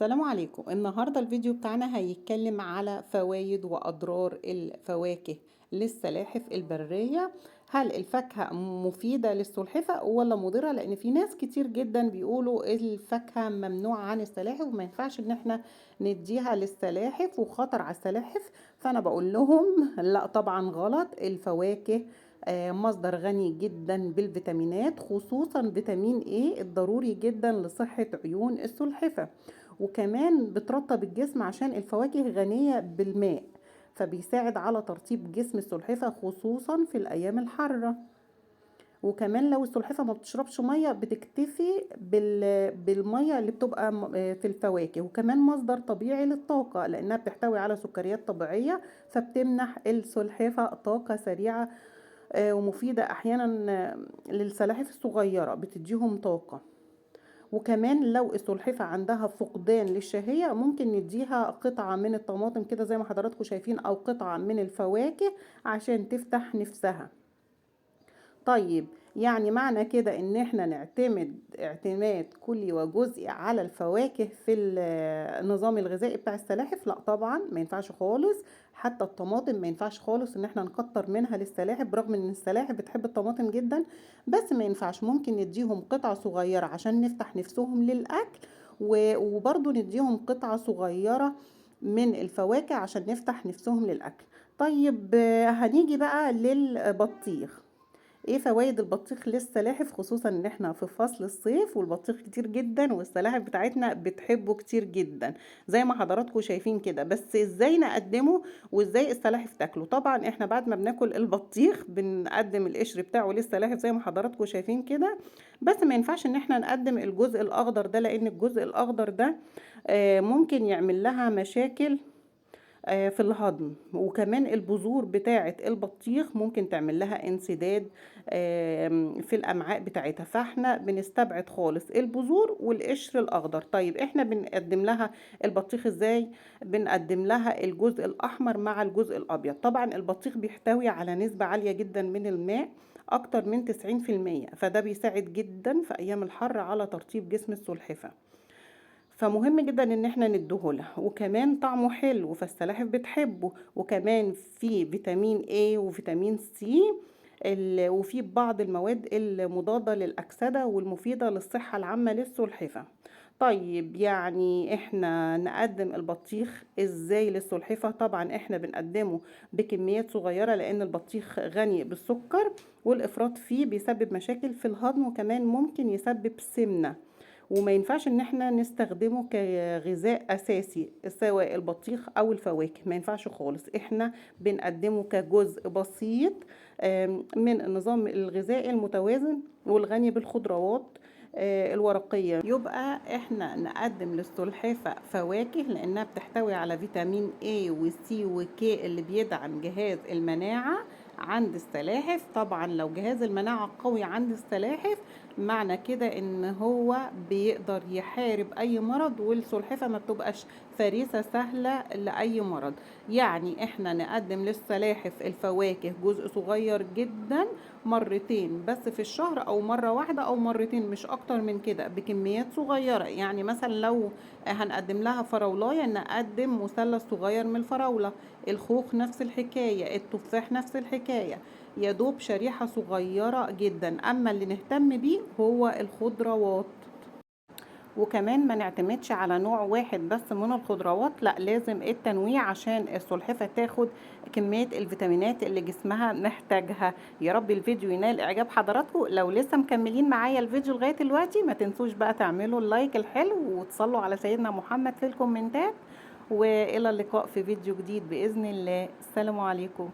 السلام عليكم. النهاردة الفيديو بتاعنا هيتكلم على فوائد وأضرار الفواكه للسلاحف البرية. هل الفاكهة مفيدة للسلحفة ولا مضرة؟ لأن في ناس كتير جدا بيقولوا الفاكهة ممنوعة عن السلاحف وما ينفعش إن احنا نديها للسلاحف وخطر على السلاحف. فأنا بقول لهم لا، طبعا غلط. الفواكه مصدر غني جدا بالفيتامينات، خصوصا فيتامين A الضروري جدا لصحة عيون السلحفة، وكمان بترطب الجسم عشان الفواكه غنية بالماء، فبيساعد على ترطيب جسم السلحفة خصوصا في الأيام الحارة. وكمان لو السلحفة ما بتشربش مية بتكتفي بالمية اللي بتبقى في الفواكه. وكمان مصدر طبيعي للطاقة لأنها بتحتوي على سكريات طبيعية، فبتمنح السلحفة طاقة سريعة، ومفيدة أحيانا، للسلاحف الصغيرة، بتديهم طاقة. وكمان لو السلحفة عندها فقدان للشهية ممكن نديها قطعة من الطماطم كده زي ما حضراتكم شايفين، أو قطعة من الفواكه عشان تفتح نفسها. طيب يعني معنى كده ان احنا نعتمد اعتماد كلي وجزئي على الفواكه في النظام الغذائي بتاع السلاحف؟ لا طبعا ما ينفعش خالص. حتى الطماطم ما ينفعش خالص ان احنا نكتر منها للسلاحف، برغم ان السلاحف بتحب الطماطم جدا، بس ما ينفعش. ممكن نديهم قطعة صغيرة عشان نفتح نفسهم للأكل، وبرضو نديهم قطعة صغيرة من الفواكه عشان نفتح نفسهم للأكل. هنيجي بقى للبطيخ. ايه فوائد البطيخ للسلاحف، خصوصا ان احنا في فصل الصيف والبطيخ كتير جدا والسلاحف بتاعتنا بتحبه كتير جدا زي ما حضراتكم شايفين كده. بس ازاي نقدمه وازاي السلاحف تاكله؟ طبعا احنا بعد ما بناكل البطيخ بنقدم القشر بتاعه للسلاحف زي ما حضراتكم شايفين كده، بس ما ينفعش ان احنا نقدم الجزء الاخضر ده، لان الجزء الاخضر ده، ممكن يعمل لها مشاكل، في الهضم. وكمان البذور بتاعة البطيخ ممكن تعمل لها انسداد، في الأمعاء بتاعتها، فاحنا بنستبعد خالص البذور والقشر الأخضر. طيب احنا بنقدم لها البطيخ ازاي؟ بنقدم لها الجزء الأحمر مع الجزء الأبيض. طبعا البطيخ بيحتوي على نسبة عالية جدا من الماء، أكتر من تسعين في المية، فده بيساعد جدا في أيام الحر على ترطيب جسم السلحفة، فمهم جدا ان احنا نديهولها. وكمان طعمه حلو فالسلاحف بتحبه، وكمان فيه فيتامين A وفيتامين C، وفيه بعض المواد المضادة للأكسدة والمفيدة للصحة العامة للسلحفة. طيب يعني احنا نقدم البطيخ ازاي للسلحفة؟ طبعا احنا بنقدمه بكميات صغيرة لان البطيخ غني بالسكر، والافراط فيه بيسبب مشاكل في الهضم، وكمان ممكن يسبب سمنة، وما ينفعش ان احنا نستخدمه كغذاء اساسي سواء البطيخ او الفواكه، ما ينفعش خالص. احنا بنقدمه كجزء بسيط، من النظام الغذائي المتوازن والغني بالخضروات، الورقية. يبقى احنا نقدم للسلحفة فواكه لانها بتحتوي على فيتامين A و C و K اللي بيدعم جهاز المناعة عند السلاحف. طبعا لو جهاز المناعة قوي عند السلاحف معنى كده ان هو بيقدر يحارب اي مرض، والسلحفة ما بتبقاش فريسة سهلة لأي مرض. يعني احنا نقدم للسلاحف الفواكه جزء صغير جدا مرتين بس في الشهر، او مرة واحدة او مرتين، مش اكتر من كده، بكميات صغيرة. يعني مثلا لو هنقدم لها فراولاية نقدم مثلث صغير من الفراولة، الخوخ نفس الحكاية، التفاح نفس الحكاية، يا دوب شريحة صغيرة جدا. اما اللي نهتم بيه هو الخضروات، وكمان ما نعتمدش على نوع واحد بس من الخضروات، لا لازم التنويع عشان السلحفة تاخد كمية الفيتامينات اللي جسمها محتاجها. يا رب الفيديو ينال اعجاب حضراتكم. لو لسه مكملين معايا الفيديو لغاية دلوقتي ما تنسوش بقى تعملوا اللايك الحلو وتصلوا على سيدنا محمد في الكومنتات، والى اللقاء في فيديو جديد بإذن الله. السلام عليكم.